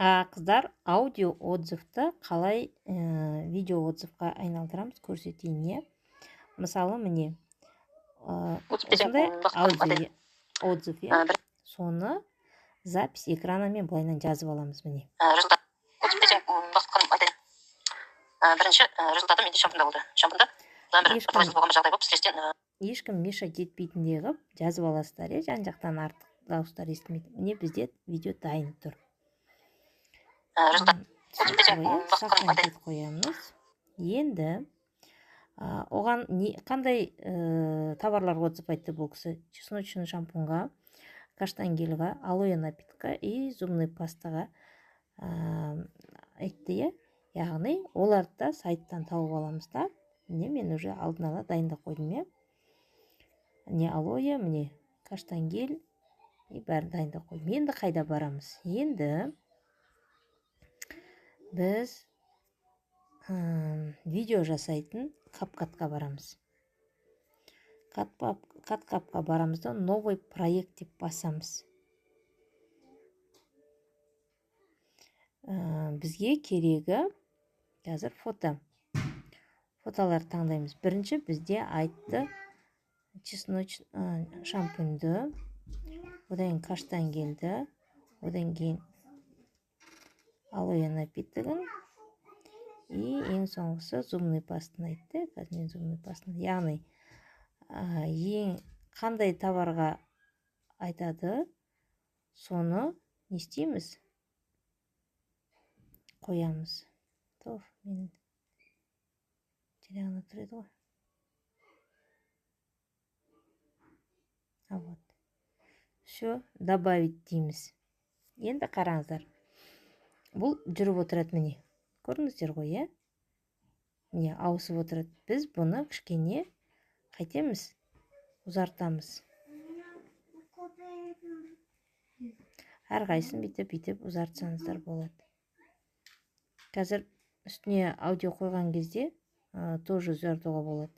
Қыздар, аудио отзывты қалай видео отзывқа айналдырамыз, көрсетейін, иә. Мысалы, міне, осындай аудио отзыв, иә. Соны запись экранамен былайынан жазып аламыз, міне. Бірінші результаты менде шампуньда болды. Шампуньда бір жағдай болып, стресстен ешкім мешать етпейтіндей қылып жазып аласыздар, иә, жан жақтан артық дауыстар естілмейді. Міне, бізде видео дайын тұр. Сохранить етіп қоямыз. Енді оған не, қандай товарлар отзыв айтты бұл кісі? Чесночный шампуньға, каштан гельға, алоэ напитка и зубной пастаға айтты, иә. Яғни оларды да сайттан тауып аламыз да. Міне, мен уже алдын ала дайындап қойдым, иә. Міне алоэ, міне каштан гель, и бәрін дайындап қойдым. Енді қайда барамыз? Енді біз видео жасайтын CapCut-қа барамыз. CapCut-қа барамыз да, новый проект деп басамыз. Бізге керегі қазір фото. Фотоларды таңдаймыз. Бірінші бізде айтты чесночный шампуньді, одан кейін каштан гельді, одан кейін алоэ напитогын и ең соңғысы зубной пастаны айтты. Қазір мен зубной пастаны, яғни ең қандай товарға айтады, соны не істейміз? Қоямыз. Тоф, мен телеграмда тұр еді ғой. А вот. Все, добавить дейміз. Енді қараңыздар. Бұл жүріп отырады, міне. Көрдіңіздер ғой, иә? Міне, ауысып отырады. Біз бұны кішкене қайтеміз, ұзартамыз. Әрқайсысын бүйтіп-бүйтіп ұзартсаңыздар болады. Қазір үстіне аудио қойған кезде тоже ұзартуға болады.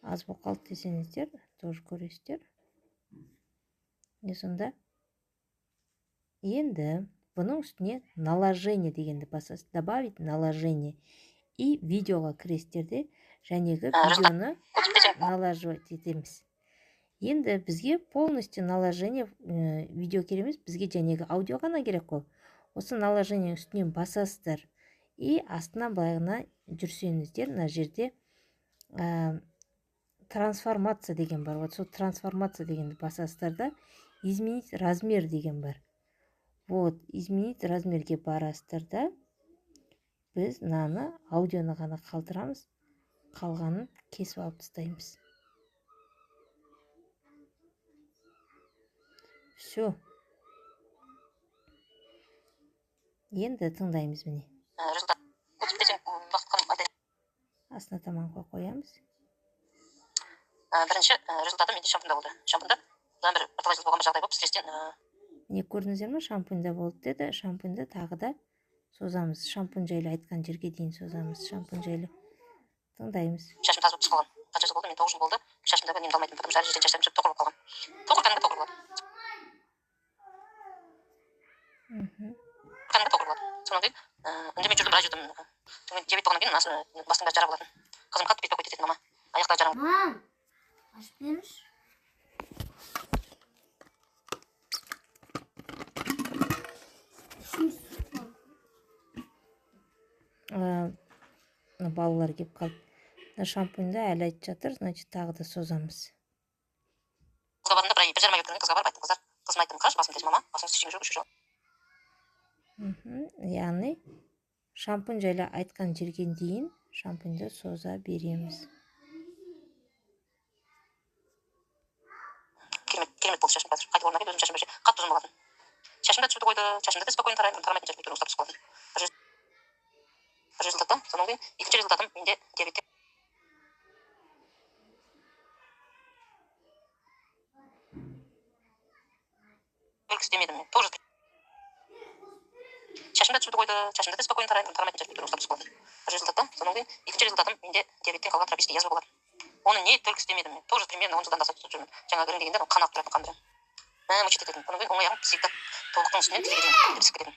Аз болып қалды десеңіздер, тоже көресіздер. Не сонда? Енді бұның үстіне наложение дегенді басасыз. Добавить наложение. И видеоға кіресіздер де, жәнегі видеоны налаживать етеміз. Енді бізге полностью наложение видео керек емес, бізге жәнегі аудио ғана керек қой. Осы наложение үстінен басасыздар. И астына былайғына жүрсеңіздер, мына жерде трансформация деген бар. Вот сол трансформация дегенді басасыздар да, изменить размер деген бар. Вот, изменить размерге барасыздар да, біз мынаны аудионы ғана қалдырамыз, қалғанын кесіп алып тастаймыз. Все. Енді тыңдаймыз, міне. Астына таман қойып қоямыз. Бірінші результаты менде шампуньда болды. Шампуньда бір бірталай жыл болған бір жағдай болып, стресстен. Міне, көрдіңіздер ме, шампуньда болды деді. Шампуньды тағы да созамыз. Шампунь жайлы айтқан жерге дейін созамыз. Шампунь жайлы тыңдаймыз. Шашым таз болып түсіп қалған. Қанша жыл болды, мен 9 жыл болды. Шашымдағы немді алмайтынмын, потому что әр жерден шаштарым түсіп тоқыр болып қалған. Тоқыр, кәдімгі тоқыр болады. Кәдімгі тоқыр болады. Содан кейін үндемей жүрдім, біраз жүрдім. Содан кейін диабет болғаннан кейін бастың бәрі жара болатын. Қызым қатты беспокоить ететін, мама. Аяқта жара. Мам, ашып беріңізші. Балалар келіп қалды. Мына шампуньды әлі айтып жатыр, значит, тағы да созамыз. Қызға бардым да, бір ай, бір жарым ай өткеннен қызға барып айттым, қыздар, қызыма айттым, қарашы, басым десем, мама, басыңыз ештеңе жоқ, үші жоқ. Яғни шампунь жайлы айтқан жерге дейін шампуньды соза береміз. Керемет, керемет болды шашым қазір. Қайтып орнына келіп, өзім шашым вообще қатты ұзын болатын. Шашым да түсуді қойды, шашымды да спокойно тараймын, тарамайтын жерім өйткені ұстап түсіп қалатын. Бір результатта, содан кейін екінші результатым менде диабетте. Өлкіс демедім мен, тоже. Шашым да түсуді қойды, шашымды да спокойно тараймын, тарамайтын жерім өйткені ұстап түсіп қалатын. Бір результатта, содан кейін екінші результатым менде диабеттен қалған тропический язва болатын. Оны не только істемедім мен, тоже примерно 10 жылдан да асып жүрмін. Жаңа ірің дегенде қан ағып тұратын қандырым. Мучить ететін. Одан кейін оң аяғым всегда тобықтың үстінен тізеге дейін ісіп кететін.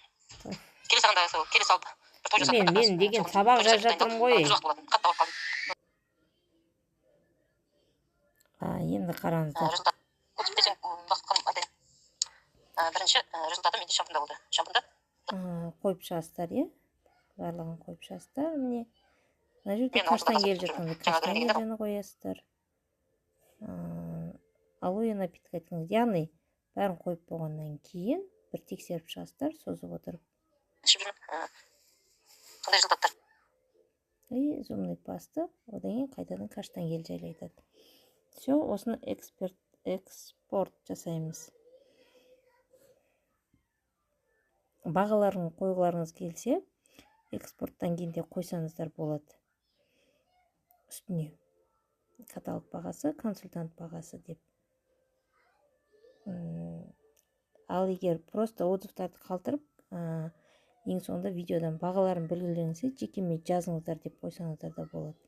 Келе салғанда сол келе салып бір той жасап Мен деген сабақ жазып жатырмын ғой. Ұзақ болатын, қатты ауырып қалдым. Енді қараңыздар. Результат десең, уақыт айтайын. Бірінші результаты менде шампунда болды. Шампунда қойып шығасыздар, иә? Барлығын қойып шығасыздар. Міне, мына жерде каштан келіп жатқанда каштан гелені қоясыздар. Алоэ напиток айтқыңыз, яғни бәрін қойып болғаннан кейін бір тексеріп шығасыздар, созып отырып. Ішіп жүрмін. Қандай результаттар? И зубный паста, одан кейін қайтадан каштан гель жайлы айтады. Все, осыны экспорт жасаймыз. Бағаларын қойғыларыңыз келсе, экспорттан кейін де қойсаңыздар болады. Үстіне каталог бағасы, консультант бағасы деп. Ал егер просто отзывтарды қалдырып, ең соңында видеодан бағаларын білгілеріңіз келсе, жекеме жазыңыздар деп қойсаңыздар да болады.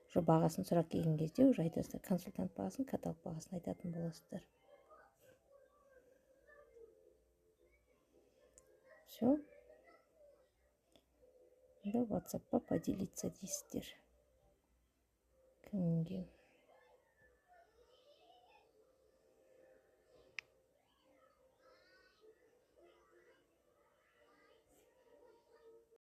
Уже бағасын сұрақ келген кезде уже айтасыздар, консультант бағасын, каталог бағасын айтатын боласыздар. Все. Енді WhatsApp-қа поделиться дейсіздер. Кімге?